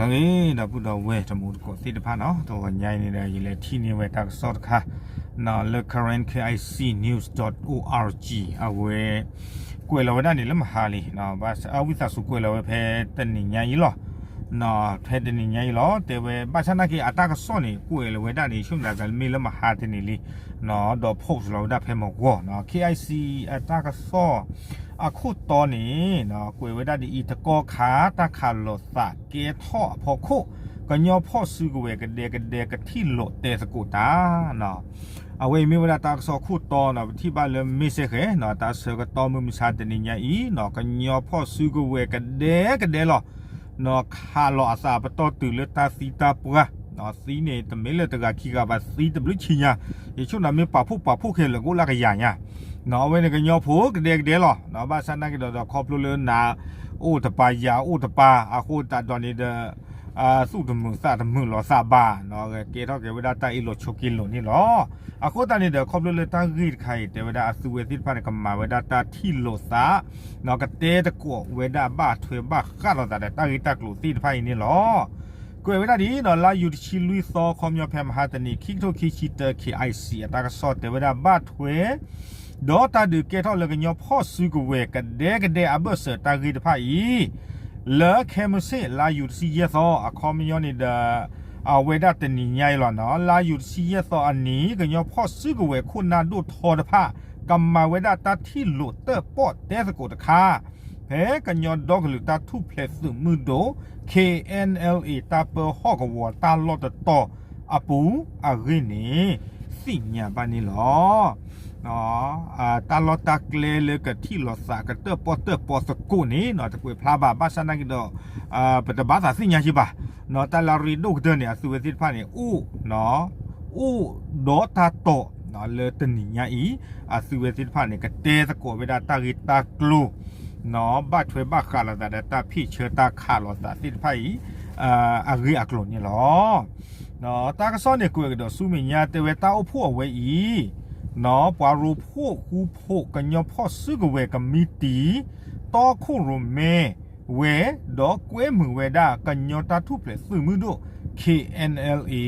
လၢအဂ့ၤ ဒီပုၢ်ဒီဝဲၢ်တံၤသကိးသ့ၣ်တဖၣ်နီၤ, တဂီၤညါအံၤန့ၣ်ဒီး ယလဲၤထံၣ်န့ၢ်ဝဲတၢ်ကစီၣ်တခါ လၢ Karen K I C news dot O R G အဝဲ ကွဲးလီၤဝဲဒၣ်န့ၣ်လၢမဟါလံ, ဝံသးစူၤကွဲးလီၤဝဲဖဲတနံၤညါအံၤလီၤ. ဖဲတနံၤညါအံၤလီၤ တဲဝဲ ဘၣ်ဆၣ်နာ်က့အတၢ်ကစီၣ်န့ၣ် ကွဲးလီၤဝဲဒၣ်န့ၣ် ဆိကမိၣ်သးကမ့ၢ်လၢမဟါတနံၤလံ ဒီး post လီၤဝဲဒၣ်ဖဲမဂီၢ်နီၤ, K I C အတၢ်ကစီၣ် အခိၣ်တီန့ၣ် ကွဲးဝဲဒၣ်ဒ်အံၤ, တကီၢ်ခါ တၢ်ခးလိာ်သးကဲထီၣ်အဖီခိၣ် ကညီဖီၣ်စုကဝဲၤကဒဲကဒဲကထံၣ်လိာ်တဲသကိးတၢ် အဝဲအံၤမ့ၢ်ဝဲဒၣ်တၢ်ကစီၣ်ခိၣ်တီနီၤ, ပထံၣ်ဘၣ်လၢ message နီၤ, တၢ်ဆၢကတီၢ်မုၢ်မဆါတနံၤညါအံၤနီၤ, ကညီဖီၣ်စုကဝဲၤကဒဲကဒဲလီၤ. နီၤ ခးလီၤအသးပတီၢ်တုၤလၢတၢ်သံတၢ်ပှၢ်, သံန့ၣ် တမ့ၢ်လၢတဂၤခံဂၤဘၣ် သံတဘျုးဆံညါ, ယဆိကမိၣ်မ့ၢ်ပာ်ဖှိၣ်ပာ်ဖှိၣ်ခဲလၢာ်ကအိၣ်လၢကယၤညါ, နီၤ အဝဲန့ၣ်ကညီဖိကဒဲကဒဲလီၤ. ဘၣ်ဆၣ်နာ်က့ဒီး ဒီးခီဖျိလၢနၤအိၣ်တပၤ ယၤအိၣ်တပၤ အဃိသတးဒီးန့ၣ်ဒီး သူၣ်တမုာ်သးတမုာ်လီၤသးဘၣ်နီၤ, ကဲထီၣ်က့ၤဝဲဒၣ်တၢ်အ့ၣ်လိာ်ဆိးက့လိာ်န့ၣ်လီၤ. အဃိသတးန့ၣ်ဒီး ခီဖျိလၢတၢ်ဂ့ၢ်တခါအံၤ တဲဝဲဒၣ်အသုဝဲသ့ၣ်တဖၣ်န့ၣ် ကမၤဝဲဒၣ်တၢ်ထံၣ်လိာ်သး နီၤ ကတဲသကိးဝဲဒၣ်ဘၣ်ထွဲဘၣ်ဃးလိာ်သးဒီးတၢ်ဂ့ၢ်တၢ်ကျိၤသ့ၣ်တဖၣ်အံၤန့ၣ်လီၤ. ကွဲးဝဲဒၣ်ဒ်နီၤ လါယူၤတဆံလွံၢ်သီ ခီပညီဖဲမဟါတနံၤ ခံကထိခံဆံတၢ K I C အတၢ်ကစီၣ်တဲဝဲဒၣ်ဘၣ်ထွဲ ဒီးတၢ်ဒုးကဲထီၣ်လၢကညီဖီၣ်စုကဝဲၤကဒဲကဒဲအဘၢၣ်စၢၤတၢ်ဂ့ၢ်တဖၣ်အံၤ လၢခဲမုၢ်ဆ့ၣ် လါယူၤတဆံယဲၢ်သီ အခီပညီန့ၣ်ဒီး အဝဲဒၣ်တနံၤညါအံၤလီၤနီၤ, လါယူၤတဆံယဲၢ်သီအနံၤ ကညီဖီၣ်စုကဝဲၤခိၣ်နၢ်ဒိၣ်ထီတဖၣ် ကမၤဝဲဒၣ်တၢ်ထံၣ်လိာ်တၢၣ်ပီၣ်တဲသကိးတခါ ဖဲကညီဒီကလုာ်တၢ်ထူၣ်ဖျဲးသုးမုၢ်ဒိၣ် K N L A တၢ်ပၢဟီၣ်ကဝီၤတၢ်လီၢ်တတီၤအပူၤအဂ့ၢ်န့ၣ် သ့ၣ်ညါဘၣ်န့ၣ်လီၤ. တၢ်လီၢ်တၢ်ကျဲလၢကထံၣ်လိာ်သးကတၢၣ်ပီၣ်တၢၣ်ပီသကိးန့ၣ် တကွဲးဖျါဘၣ်, ဘၣ်ဆၣ်နာ်က့ဒီး ပတဘၣ်သးသ့ၣ်ညါက့ဘၣ်. တၢ်လၢအရ့ဒိၣ်ကတၢၢ်န့ၣ် အသုဝဲသ့ၣ်တဖၣ်န့ၣ် အိၣ် အိၣ်ဒီးတၢ်တီၢ်လၢတနံၤညါအံၤ အသုဝဲသ့ၣ်တဖၣ်န့ၣ် ကတဲသကိးဝဲဒၣ်တၢ်ဂ့ၢ်တၢ်ကျိၤ ဘၣ်ထွဲဘၣ်ဃးလိာ်သးဒီးတၢ်ဖ့ၣ်ဆၢတၢ်ခးလိာ်သးသ့ၣ်တဖၣ်အံၤ အဂ့ၢ်အကျိၤန့ၣ်လီၤ. တၢ်ကစီၣ်န့ၣ်ကွဲးကဒီးဆူမဲာ်ညါ တဲဝဲတၢ်အိၣ်ဖှိၣ်အဝဲအံၤ ပှၤရိဖှိၣ်ဃူဖိးကညီဖီၣ်စုကဝဲၤကမံးတံာ် တီခိၣ်ရိၣ်မဲဝဲ ဒီးကွဲမုာ်ဝဲဒၣ်ကညီတၢ်ထူၣ်ဖျဲးသုးမုၢ်ဒိၣ် K N L A,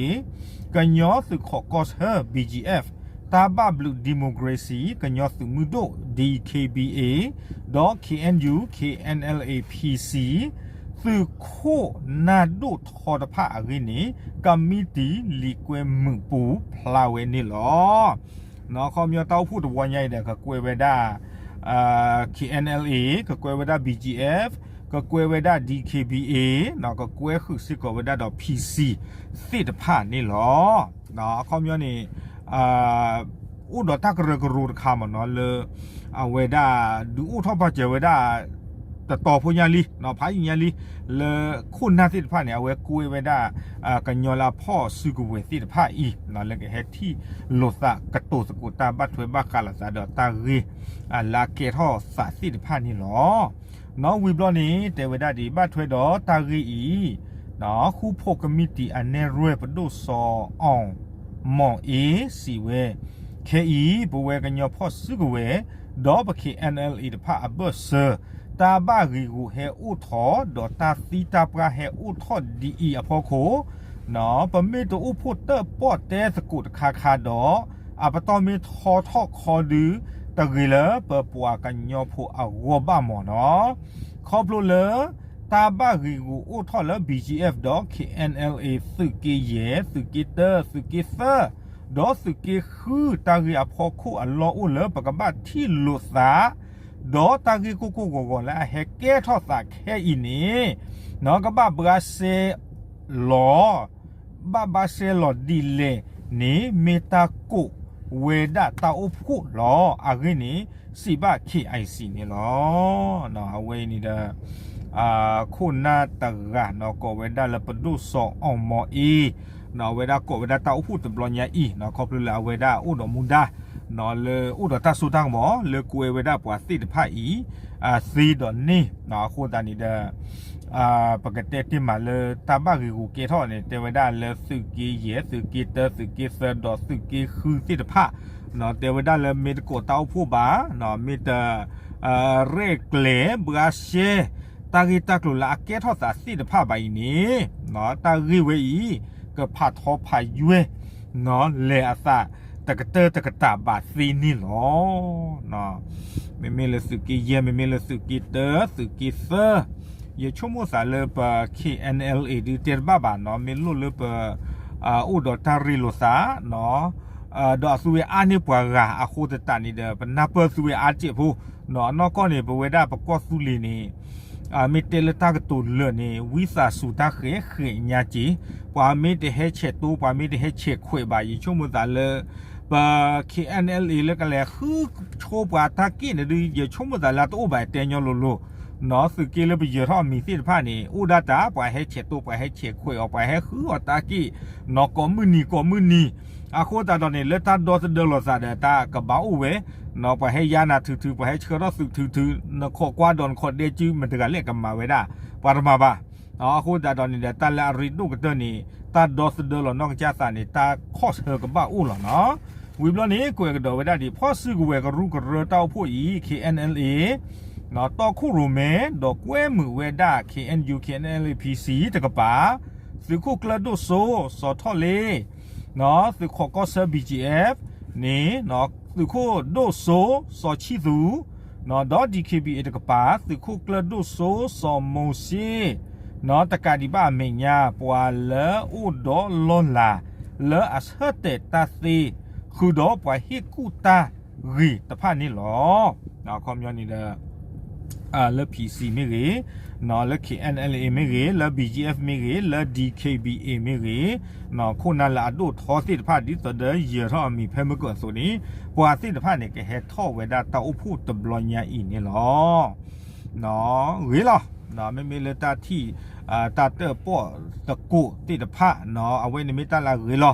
ကညီသုးခိးကီၢ်ဆၢ B G F, တၢ်ဘၣ်ဘျုး democracy ကညီသုးမုၢ်ဒိၣ် D K B A, ဒီး K N U K N L A P C သုးခိၣ်နၢ်ဒိၣ်ထီတဖၣ်အဂ့ၢ်န့ၣ် ကမံးတံာ်လံာ်ကွဲမုာ်ပူၤဖျါဝဲန့ၣ်လီၤ. ခီပညီတၢ်အိၣ်ဖှိၣ်တဝီညါအံၤဒီး ကကွဲးဝဲဒၣ် K N L A, ကကွဲးဝဲဒၣ် B G F, ကကွဲးဝဲဒၣ် D K B A, ကကွဲဃုာ်စ့ၢ်ကီးဝဲဒၣ်ဒီး P C သ့ၣ်တဖၣ်န့ၣ်လီၤ. အခီပညီန့ၣ် အိၣ်ဒီးတၢ်ကရၢကရိတခါမ့ၢ်နီၤ လၢ အဝဲဒၣ်ဒုးအိၣ်ထီၣ်ပာ်စၢၤဝဲဒၣ် တတီၤဖိညါလံ ဖးယံာ်ညါလံ လၢခိၣ်နၢ်သ့ၣ်တဖၣ်န့ၣ် အဝဲကွဲးဝဲဒၣ် ကညီလၢအဖီၣ်စုကဝဲၤသ့ၣ်တဖၣ်အံၤ လၢကဟဲထံၣ်လိာ်သးကတိၤသကိးတၢ်ဘၣ်ထွဲဘၣ်ဃးလိာ်သးဒီးတၢ်ဂ့ၢ် လၢအကဲထီၣ်သးသ့ၣ်တဖၣ်န့ၣ်လီၤ. နီၢ်ဝံၤဘျီန့ၣ် တဲဝဲဒၣ်ဒ် ဘၣ်ထွဲဒီးတၢ်ဂ့ၢ်အံၤ ဃူဖိးကမံးတံာ်အနဲၣ်ရွဲၣ်ပဒိၣ်စီၤအီၣ်မီၣ်အ့ စံးဝဲ ခဲအံၤ ပဝဲကညီဖီၣ်စုကဝဲၤ ဒီးပ K N L A တဖၣ်အဘၢၣ်စၢၤ တၢ်ဘၣ်ဂ့ၢ်ဂူာ်ဟဲအိၣ်ထီၣ် ဒီးတၢ်သံတၢ်ပှၢ်ဟဲအိၣ်ထီၣ်ဒ်အံၤအဖီခိၣ် ပမ့ၢ်တအိၣ်ဖှိၣ်တၢၣ်ပီၣ်တဲသကိးတခါခါဒီး အပတီၢ်မ့ၢ်ထီထီၣ်ခီဒု တဂ့ၤလၢပပှၤကညီဖိအဂီၢ်ဘၣ်မ့ၢ်နီၤ. ခီဖျိလၢ တၢ်ဘၣ်ဂ့ၢ်ဂူာ်အိၣ်ထီၣ်လၢ B G F ဒီး K N L A သုးက့ယဲၢ် သုးက့တၢ သုးက့သၢ ဒီးသုးက့ဃု တၢ်ဂ့ၢ်အဖီခိၣ်အလီၢ်အိၣ်လၢပကဘၣ်ထံၣ်လိာ်သး ဒီးတၢ်ဂ့ၢ်ကိၢ်ကိၢ်ဂီၤဂီၤလၢအဟဲကဲထီၣ်သးခဲအံၤန့ၣ် ကဘၣ်ဘှါစဲလီၤ ဘၣ်ဘှါစဲလီၤဒ်လဲၣ်န့ၣ် မ့ၢ်တၢ်ကိးဝဲဒၣ်တၢ်အိၣ်ဖှိၣ်လီၤ. အဂ့ၢ်န့ၣ် စံးဘၣ် K I C န့ၣ်လီၤ. အဝဲအံၤန့ၣ်ဒီး ခိၣ်နၢ်တဂၤနီၤ ကိးဝဲဒၣ်လၢပဒိၣ်စီၤအီၣ်မီၣ်အ့ အဝဲဒၣ်ကိးဝဲဒၣ်တၢ်အိၣ်ဖှိၣ်တဘျီညါအံၤ ခီဖျိလၢအဝဲဒၣ်အိၣ်ဒီးမူဒါ လၢအိၣ်ဒီးတၢ်စိတၢ်ကမီၤ လၢကွဲးဝဲဒၣ်ပှၤသ့ၣ်တဖၣ်အံၤ သ့ဒီးန့ၣ် အဃိသတးန့ၣ်ဒီး ပကတဲတ့ၢ်မးလၢတၢ်ဘၣ်ဂ့ၢ်ဂူာ်ကဲထီၣ်န့ၣ် တဲဝဲဒၣ်လၢသုးက့ယဲၢ် သုးက့တၢ သုးက့သၢ ဒီးသုးက့ဃုသ့ၣ်တဖၣ် တဲဝဲဒၣ်လၢမ့ၢ်တကိးတၢ်အိၣ်ဖှိၣ်ဘၣ် မ့ၢ်တ ရဲၣ်ကျဲၤဘှါရှဲ တၢ်ဂ့ၢ်တၢ်ကျိၤလၢအကဲထီၣ်သးသ့ၣ်တဖၣ်ဘၣ်အံၤန့ၣ် တၢ်ဂ့ၢ်ဝဲအံၤ ကဖးထီဖးယွဲၢ် လဲၤအသးတကတၢၢ်တကတၢၢ်ဘၣ်သ့န့ၣ်လီၤ. မ့မ့ၢ်လၢသုးက့ယဲၢ် မ့မ့ၢ်လၢသုးက့တၢ သုးက့သၢ ယဆိကမိၣ်သးလၢပ K N L A ဒုးတဲတဘၣ်ဘၣ်နီၤ မ့ၢ်လိၣ်လၢပ အိၣ်ဒီးတၢ်ရ့လိာ်သး ဒီးအသုဝဲအါန့ၢ်ပှၤဂၤအဃိသတးန့ၣ်ဒီး ပနၢ်ပၢၢ်သုဝဲအါတစဲးဖိ အနီၢ်ကီၢ်န့ၣ် ပဝဲဒၣ်ပကီၢ်သူလ့ၤန့ၣ် မ့ၢ်တဲလၢတၢ်ကတိၤလၢာ်န့ၣ် ဝံသးစူၤတၢ်ဃဲးဃဲးညါက့ၤ ပှၤမ့ၢ်တဟဲဆဲးတိ ပှၤမ့ၢ်တဟဲဆဲးခွဲးဘၣ် ယဆိကမိၣ်သးလၢ ပ K N L A လၢကလဲၤဃုဆိပှၤတၢ်က့ၣ်န့ၣ်ဒုး ယဆိကမိၣ်သးလၢတအိၣ်ဘၣ်တဲညီလိၤလိၤ နီၤ သုးက့လၢပယၢၤထီၣ်အမံၤသ့ၣ်တဖၣ်န့ၣ် အိၣ်ဒၣ်တၢ် ပှၤဟဲဆဲးတိ ပှၤဟဲဆဲးခွဲးအီၤ ပှၤဟဲဃုအီၤတၢ်က့ၣ် နီၤ ကိးမုၢ်နံၤကိးမုၢ်နံၤ အဃိသတးဒီးန့ၣ် လၢတၢ်ဒီသဒၢလိာ်သးဒီးတၢ်ကဘၣ်အိၣ်ဝဲ နီၤ ပှၤဟဲယါနၤထုးထုး ပှၤဟဲဆှၢထီၣ်သုးထုးထုး နခိးကွၢ်ဒီးနခိးဒဲကၠုမတၤတဂၤလဲၣ်ကမၤဝဲဒၣ် ပှၤတမၤဘၣ် အဃိသတးဒီးန့ၣ်ဒီး တၢ်လၢအရ့ဒိၣ်ကတၢၢ်န့ၣ် တၢ်ဒီသဒၢလီၤနီၢ်ကစၢ်သးန့ၣ် တၢ်ခီၣ်ဆၢကဘၣ်အိၣ်လီၤနီၤ. ဝံၤဘျီန့ၣ် ကွဲးကဒီးဝဲဒၣ်ဒ် ဖီၣ်စုကဝဲၤကရူၢ်ကရၢတၢ်အိၣ်ဖှိၣ်အံၤ K N L A တီခိၣ်ရိၣ်မဲ ဒီးကွဲမုာ်ဝဲဒၣ် K N U K N L A P C တကပၤ သုးခိၣ်ကျၢၢ်ဒိၣ်စိ စီၤထီၣ်လ့ သုးခိးကီၢ်ဆၢ B G F န့ၣ် သုးခိၣ်ဒိၣ်စိ စီၤဆံသူ ဒီး D K B A တကပၤ သုးခိၣ်ကျၢၢ်ဒိၣ်စိ စီၤမိၤၡ့ တကးဒံးဘၣ်အမဲာ်ညါ ပှၤလၢအိၣ်ဒီးလီၢ်လၤ လၢအဆၢတဲာ်တၢ်သ့ ဃုာ်ဒီးပှၤဟ့ၣ်ကူၣ်တၢ်ဂ့ၤတဖၣ်န့ၣ်လီၤ. အခီပညီန့ၣ်ဒီး လၢ P C မ့ၢ်ဂ့ၤ, လၢ K N L A မ့ၢ်ဂ့ၤ, လၢ B G F မ့ၢ်ဂ့ၤ, လၢ D K B A မ့ၢ်ဂ့ၤ, ခိၣ်နၢ်လၢအဒိၣ်ထီသ့ၣ်တဖၣ် ဒ်သိးဒီးယၢၤထီၣ်အမံၤဖဲမုၢ်ကၢၢ်အသိးန့ၣ် ပှၤသ့ၣ်တဖၣ်န့ၣ် ကဟဲထီၣ်ဝဲဒၣ်တၢ်အိၣ်ဖှိၣ်တဘျီညါအံၤန့ၣ်လီၤ. ဂ့ၤလီၤ. မ့မ့ၢ်လၢတၢ်ထံၣ် တၢ်တၢၣ်ပီၣ်သကိးသ့ၣ်တဖၣ် အဝဲန့ၣ်မ့ၢ်တၢ်လၢအဂ့ၤလီၤ.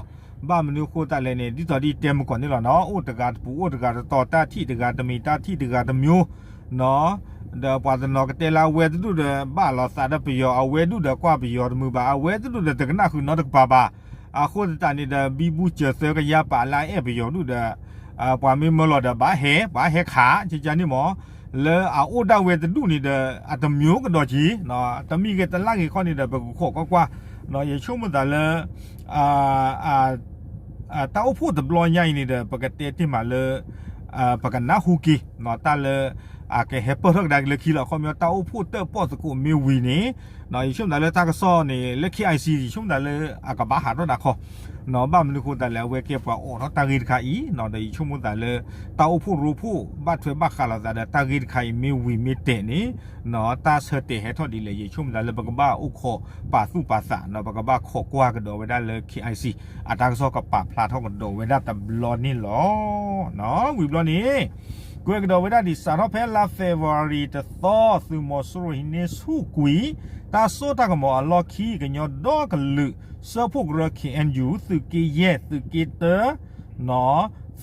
ဘၣ်မနုၤအဃိသတးလဲၣ်န့ၣ် ဒ်သိးဒ်တဲမုၢ်ကီၢ်န့ၣ်လီၤနီၤ, အိၣ်တဂၤတပူၤ အိၣ်တဂၤတတီၤ, တၢ်ထံၣ်တဂၤတမံၤ တၢ်ထံၣ်တဂၤတမျိုးနီၤ, ဒီးပှၤတနီၤကတဲလၢအဝဲတဒူၣ်ဒီး ဘၣ်လိာ်သးဒီးပယီၤ, အဝဲဒူၣ်ဒီးကွၢ်ပယီၤတမုာ်ဘၣ်, အဝဲတဒူၣ်ဒီးတကနၣ်ဃုာ်နီတကပၤဘၣ်. အဃိသတးန့ၣ်ဒီး ဘံဘူစၢၤသၢကယါပာ်လၢအအဲၣ်ပယီၤဒူၣ်ဒီး ပှၤမ့ၢ်မၢလီၤဒီး ဘၣ်ဟဲ, ဘၣ်ဟဲခး ကကန့ၣ်မး, လၢအအိၣ်ဒၣ်ဝဲတဒူၣ်န့ၣ်ဒီး အတမျိုးကဒီးက့ၤ, တမံၤဂ့ၤတလၢ်ဂ့ၤခီန့ၣ်ဒီး ပကခိးကွၢ်ကွၢ်, ယဆိကမိၣ်သးလၢ တၢ်အိၣ်ဖှိၣ်တဘျီညါအံၤန့ၣ်ဒီး ပကတဲတ့ၢ်မးလၢ ပကနၢ်ဟူက့ၤ တၢ်လၢ အကဟဲပၢၢ်ထီၣ်ကဒါက့ၤလၢခံလီၤ. အခီပညီ တၢ်အိၣ်ဖှိၣ်တၢၣ်ပီၣ်သကိးမ့ၢ်ဝံၤန့ၣ် ယဆိကမိၣ်သးလၢတၢ်ကစီၣ်န့ၣ် လၢ K I C ယဆိကမိၣ်သးလၢ အကဘၣ်ဟးထီၣ်နၤခီ ဘၣ်မနုၤအဃိသတးလဲၣ် အဝဲကဲပှၤအိးထီၣ်တၢ်ဂ့ၢ်တခါအံၤ, ဒီးယဆိကမိၣ်သးလၢ တၢ်အိၣ်ဖှိၣ်ရိဖှိၣ် ဘၣ်ထွဲဘၣ်ဃးလိာ်သးဒီးတၢ်ဂ့ၢ်တခါအံၤ မ့ၢ်ဝံၤမ့ၢ်တဲာ်န့ၣ် တၢ်ဆၢတဲာ်ဟဲထီၣ်ဒ်လဲၣ် ယဆိကမိၣ်သးလၢ ပကဘၣ်အိၣ်ခိးပာ်သူၣ်ပာ်သး ပကဘၣ်ခိးကွၢ်ကဒီးဝဲဒၣ်လၢ K I C အတၢ်ကစီၣ်ကပာ်ဖျါထီၣ်ကဒီးဝဲဒၣ်တဘျီန့ၣ်လီၤ. ဝံၤဘျီန့ၣ် ကွဲးကဒီးဝဲဒၣ်ဒ်စးထီၣ်ဖဲလါ February တသီ သုးမီၤစိရိၤဟံးန့ၢ်ဆူၣ်ကွံာ် တၢ်စိတၢ်ကမီၤအလီၢ်ခံ ကညီဒီကလုာ် စၢဖှိၣ်ကရၢ K N U သုးက့ယဲၢ် သုးက့တၢ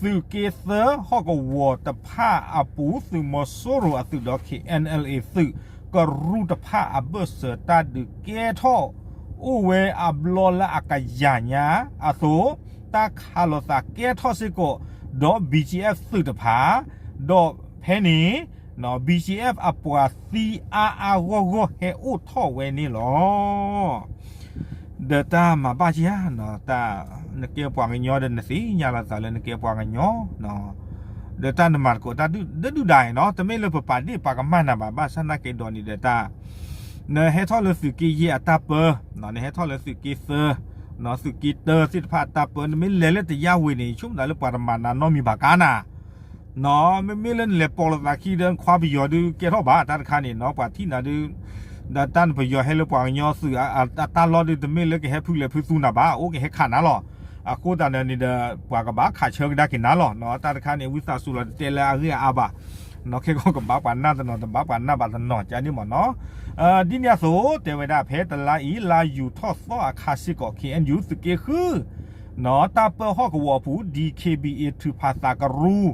သုးက့သၢ ဟီၣ်ကဝီၤတဖၣ်အပူၤ သုးမီၤစိရိၤအသုးဒီး K N L A သုး ကရူၢ်တဖၣ်အဘၢၣ်စၢၤတၢ်ဒုးကဲထီၣ် အိၣ်ဝဲအဘျီလၢအကယၤညါအသိး တၢ်ခးလိာ်သးကဲထီၣ်စ့ၢ်ကီး ဒီး B G F သုးတဖၣ် ဒီးဖဲန့ၣ် B G F အပှၤသံအါအါဂီၢ်ဂီၢ်ဟဲအိၣ်ထီၣ်ဝဲန့ၣ်လီၤ. ဒီးတၢ်မၤဘၣ်က့ၤဧါ, နကဲပှၤကညီဒီးနသ့ၣ်ညါလိာ်သးလၢနကဲပှၤကညီ, ဒီးတၢ်နမၤသကိးတၢ်ဒုၣ်ဒုၣ်ဒါအံၤနီၤ တမ့ၢ်လၢပပာ်ဒ့ၣ်ပာ်ကမၣ်နၤဘၣ်, ဘၣ်ဆၣ်သနာ်က့ဒီးန့ၣ်ဒီးတၢ် နဟဲထီၣ်လၢသုးက့ယဲၢ်အတၢ်ပၢ, နဟဲထီၣ်လၢသုးက့သၢ, သုးက့တၢသ့ၣ်တဖၣ်အတၢ်ပၢ, နမ့ၢ်လဲၤလၢတယါဝ့ၤန့ၣ် ယဆိကမိၣ်သးလၢပှၤတမၤနၤနီတမံၤဘၣ်ကါနၤ နီၤ, မ့မ့ၢ်လၢနလဲၤပိာ်လိာ်သးခံဒီးနခွါပယီၤဒုးကဲထီၣ်ဘၣ်, တၢ်တခါန့ၣ်နီၤ ပှၤထံၣ်နၤဒုး, ဒီးတၢ်နပယီၤဟဲလၢပှၤကညီသုးအတၢ်လီၢ်ဒုး တမ့ၢ်လၢကဟဲဖုလဲၤဖုသူနၤဘၣ်, အိၣ်ကဟဲခးနၤလီၤ. အဃိသတးန့ၣ်ဒီး ပှၤကဘၣ်ခးဆၢကဒါက့ၤနၤလီၤ. တၢ်တခါန့ၣ် ဝံသးစူၤလီၤ တတဲလၢအဂ့ၢ်အါဘၣ်, နီၤ ခဲကီၢ်ကဘၣ်ပှၤနၢ်တနီၤ တဘၣ်ပှၤနၢ်ဘၣ်တနီၤ ကန့ၣ်မ့ၢ်နီၤ. ဒ်န့ၣ်အသိး တဲဝဲဒၣ်ဖဲတလါအံၤ လါယူၤထီၣ်သီအခါစ့ၢ်ကီး K N U သုးက့ဃု နီၤ တၢ်ပၢဟီၣ်ကဝီၤအပူၤ D K B A ထုးဖးသးကရူၢ်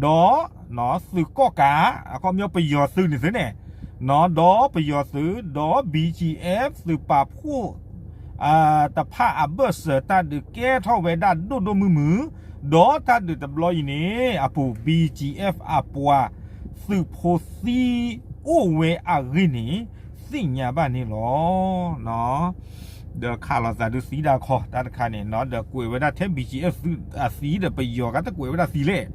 ဒီး သုးကီၣ်ကး အခီပညီပယီၤသုးန့ၣ်သုန့ၣ်, နီၤ ဒီးပယီၤသုး ဒီး B G F သုးပာ်ဖှိၣ် တဖၣ်အဘၢၣ်စၢၤတၢ်ဒုးကဲထီၣ်ဝဲဒၣ်ဒိၣ်ဒိၣ်မုၢ်မုၢ်, ဒီးတၢ်ဒုးတဘျီအံၤန့ၣ် အပူၤ B G F အပှၤသုးဖိသံအိၣ်ဝဲအဂ့ၢ်န့ၣ် သ့ၣ်ညါဘၣ်န့ၣ်လီၤ. ဒီးခးလိာ်သးဒုးသံဒၣ်ခီ တၢ်တခါန့ၣ် ဒီးကွဲးဝဲဒၣ်ထဲ ဘီၣ်ကၠံအ့ၣ် အသံဒီး ပယီၤကါတကွဲးဝဲဒၣ်သံလဲၣ်,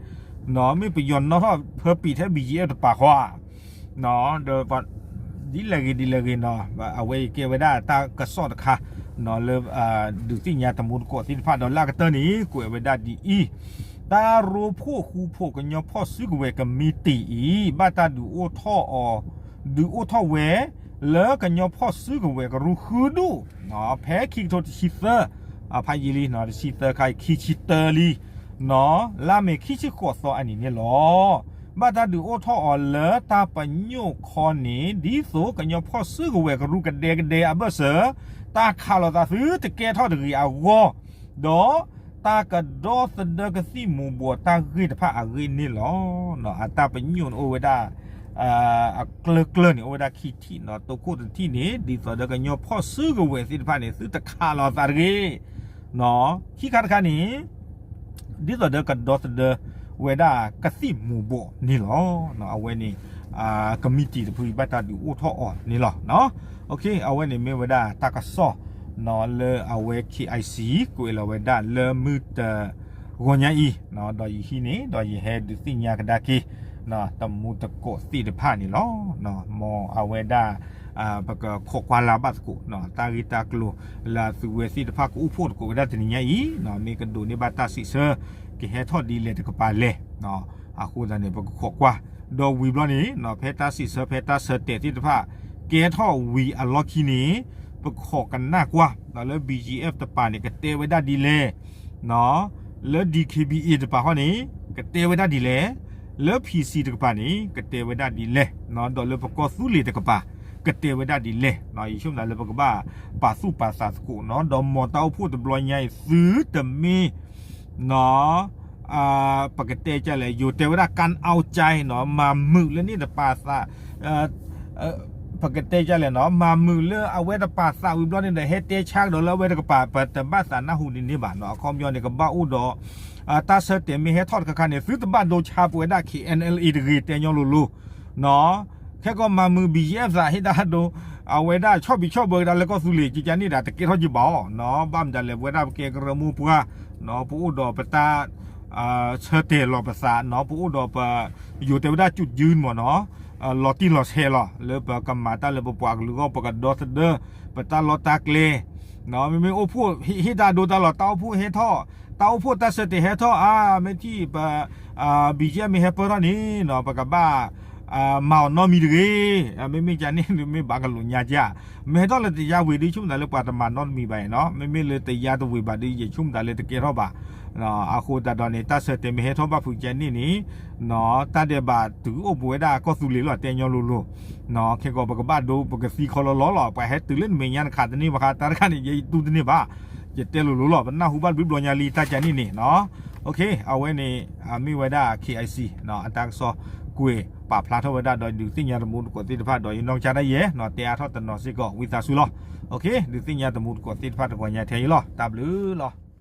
မ့ၢ်ပယီၤနီၣ်ထီၣ်ဖၢပံာ်ထဲ ဘီၣ်ကၠံအ့ၣ် တပၤဃီဧါ. ဒီး ဒ်လဲၣ်ဂ့ၤဒ်လဲၣ်ဂ့ၤနီၤ အဝဲအံၤကဲဝဲဒၣ်တၢ်ကစီၣ်တခါ လၢ ဒုးသ့ၣ်ညါတမူတကိးသ့ၣ်တဖၣ်ဒီးလၢအကတၢၢ်န့ၣ် ကွဲးဝဲဒၣ်ဒ်အံၤ, တၢ်ရိဖှိၣ်ဃူဖိးကညီဖီၣ်စုကဝဲၤကမံးတံာ်အံၤ ဘၣ်တၢ်ဒုးအိၣ်ထီၣ်အီၤ ဒုးအိၣ်ထီၣ်ဝဲ လၢကညီဖီၣ်စုကဝဲၤကရူၢ်ဃုဒူၣ် ဖဲခံကထိတဆံသၢ ဖးယံာ်လံ တဆံသၢခါ ခံဆံတၢလံ လါမ့ၤခံဆံဃိးသီအနံၤန့ၣ်လီၤ. ဘၣ်တၢ်ဒုးအိၣ်ထီၣ်အီၤလၢတၢ်ပညိၣ်ခီန့ၣ် ဒ်သိးကညီဖီၣ်စုကဝဲၤကရူၢ်ကဒဲကဒဲအဘၢၣ်စၢၤ တၢ်ခးလိာ်သးသုတကဲထီၣ်တဂ့ၤအဂီၢ် ဒီးတၢ်ကဒီသဒၢကသံၣ်မူၤဘှီးတၢ်ဂ့ၢ်တဖၣ်အဂ့ၢ်န့ၣ်လီၤ. အတၢ်ပညိၣ်န့ၣ်အိၣ်ဝဲဒၣ် အကျၢၤကျၢၤန့ၣ် အိၣ်ဝဲဒၣ်ခံထံၣ်နီၤ တိခိၣ်တထံၣ်န့ၣ် ဒ်သိးဒီးကညီဖီၣ်စုကဝဲၤသ့ၣ်တဖၣ်န့ၣ် သုတခးလိာ်သးတဂ့ၤ ခံခါတခါန့ၣ် ဒ်သိးဒီးကဒီသဒၢဝဲဒၣ်ကသံၣ်မူၤဘှီးန့ၣ်လီၤ. အဝဲန့ၣ် ကမံးတံာ်တဖုအံၤဘၣ်တၢ်ဒုးအိၣ်ထီၣ်အီၤန့ၣ်လီၤ. အဝဲန့ၣ်မ့ၢ်ဝဲဒၣ်တၢ်ကစီၣ် လၢအဝဲ KIC ကွဲးလီၤဝဲဒၣ်လၢမုၢ်တ ဂီၤညါအံၤ ဒီးယဟံးန့ၣ် ဒီးယဟဲဒုးသ့ၣ်ညါကဒါက့ၤ တမူတကိးသ့ၣ်တဖၣ်န့ၣ်လီၤ. မ်အဝဲဒၣ် ပကခိးကွၢ်လၢ်ဘၣ်သကိး တၢ်ဂ့ၢ်တၢ်ကျိၤလၢအသုဝဲသ့ၣ်တဖၣ်ကအိၣ်ဖှိၣ်သကိးဝဲဒၣ်တနံၤညါအံၤ မ့ၢ်ကဒိးန့ၢ်ဘၣ်တၢ်စံးဆၢ ကဟဲထီၣ်ဒ်လဲၣ်တကပၤလဲၣ်. အဃိသတးန့ၣ် ပကခိးကွၢ် ဒီးဝံၤဘျီန့ၣ် ဖဲတၢ်စံးဆၢဖဲတၢ်ဆၢတဲာ်သ့ၣ်တဖၣ် ကဲထီၣ်ဝံၤအလီၢ်ခံန့ၣ် ပကခိးကနၣ်ကွၢ် ဒီးလၢ ဘီၣ်ကၠံအ့ၣ် တပၤန့ၣ် ကတဲဝဲဒၣ်ဒ်လဲၣ် လၢ DKBA တပၤဃီန့ၣ် ကတဲဝဲဒၣ်ဒ်လဲၣ်, လၢ PC တကပၤန့ၣ် ကတဲဝဲဒၣ်ဒ်လဲၣ်, ဒီးလၢပကီၢ်သူလ့ၤတကပၤ ကတဲဝဲဒၣ်ဒ်လဲၣ်, ယဆိကမိၣ်လၢပကဘၣ်ပာ်သူၣ်ပာ်သးသကိးနီၤ, ဒီးမ်တၢ်အိၣ်ဖှိၣ်တဘျီညါအံၤ သုတမ့ၢ် ပကတဲကလဲၣ် ယိၤတဲဝဲဒၣ် ကၣ်အီကၠဲနီၤ, မၤမုာ်လၢန့ၣ်တပာ်သး ပကတဲကလဲၣ်နီၤ, မၤမုာ်လၢအဝဲတပာ်သးဝံၤဘျီန့ၣ်ဒီး ဟဲတဲဆါကဒီးလၢအဝဲတကပၤ ပတဘၣ်သးနၢ်ဟူဒ်န့ၣ်ဘၣ်နီၤ, အခီပညီန့ၣ် ကဘၣ်အိၣ်ဒီး တၢ်ဆၢတဲာ်မ့ၢ်ဟဲထီၣ်တခါခါန့ၣ် သုတဘၣ်ဒိဆါပဝဲဒၣ် KNLA တဂ့ၤ တဲညီလိၤလိၤ နီၤ, ခဲကီးမၤမုာ် ဘီၣ်ကၠံအ့ၣ် သး ဟ့ၣ်တၢ်ဒိ အဝဲဒၣ်ဆီၣ်ဘံၣ်ဆီၣ်ဘၢကဒါလၢကီၢ်သူလ့ၤ ကကန့ၣ်ဒၣ် တကဲထီၣ်က့ၤဘၣ်အီၤနီၤ, ဘၣ်မတၤလဲၣ် ပဝဲဒၣ်ပကဲကရၢမိၢ်ပှၢ်နီၤ, ပအိၣ်ဒီးပတၢ် ဆၢတဲာ်လီၤပသးနီၤ, ပအိၣ်ဒီးပ ယိၤတဲဝဲဒၣ် ကၠူၣ်ယုၢ်မ့ၢ်နီၤ, လီၤတံၢ်လီၤဆဲးလီၤ လၢပကမၤတၢ်လၢပပှၤကလုာ်အဂီၢ် ပကဒီသဒၢ ပတၢ်လီၢ်တၢ်ကျဲ မ့မ့ၢ်အိၣ်ဖှိၣ်ဟ့ၣ်တၢ်ဒိတၢ်လီၤ တၢ်အိၣ်ဖှိၣ်ဟဲထီၣ်, တၢ်အိၣ်ဖှိၣ်တၢ်ဆၢတဲာ်ဟဲထီၣ် အါ မ့ၢ်ထံၣ်ပ ဘီၣ်ကၠံအ့ၣ် မ့ၢ်ဟဲပၢၢ်ထီၣ်န့ၣ်နီၤ ပကဘၣ် မၤအီၤနီတမံၤတဂ့ၤ, မ့မ့ၢ်ကန့ၣ် မ့ၢ်ဘၣ်ကလိာ်ညါကၢ်, မ့ၢ်ဟဲထီၣ်လၢတယါဝံၤဒီး ဆိကမိၣ်တၢ်လၢပှၤတမၤနီတမံၤဘၣ်နီၤ, မ့မ့ၢ်လၢတယါတဝံၤဘၣ်ဒီး ယဆိကမိၣ်တၢ်လၢတကဲထီၣ်ဘၣ်, အဃိသတးဒီးန့ၣ် တၢ်ဆၢတဲာ်မ့ၢ်ဟဲထီၣ်ဘၣ်ဖုးကန့ၣ်န့ၣ် တၢ်ဒဲးဘးတုၤအိၣ်ပဝဲဒၣ်ကီၢ်သူလ့ၤလီၤ တဲညီလိၤလိၤ, ခဲကီးပကဘၣ်ဒိပကသံခီလီၤလီၤလီၤ, ပှၤဟဲတုၤလၢနမဲာ်ညါနခးတန့ၢ်ဘၣ်ဃး တၢ်တခါန့ၣ် ယဲယတူၢ်တန့ၢ်ဘၣ်, ယတဲလိၤလိၤလီၤ, ပနၢ်ဟူဘၣ်တဘျုးဘျီညါလံ တၢ်ကန့ၣ်န့ၣ်နီၤ, အဝဲန့ၣ် မ့ၢ်ဝဲဒၣ် KIC အတၢ်ကစီၣ်ကွဲးပာ်ဖျါထီၣ်ဝဲဒၣ်ဒီးဒုးသ့ၣ်ညါတမူတကိးသ့ၣ်တဖၣ်ဒီး ယနီၢ်ကစၢ်ဒၣ်ယဲ တဲအါထီၣ်တနီၤစ့ၢ်ကီး ဝံသးစူၤလီၤ, ဒုးသ့ၣ်ညါတမူတကိးသ့ၣ်တဖၣ်တဂီၤညါထဲအံၤလီၤ, တၢ်ဘျုးလီၤ.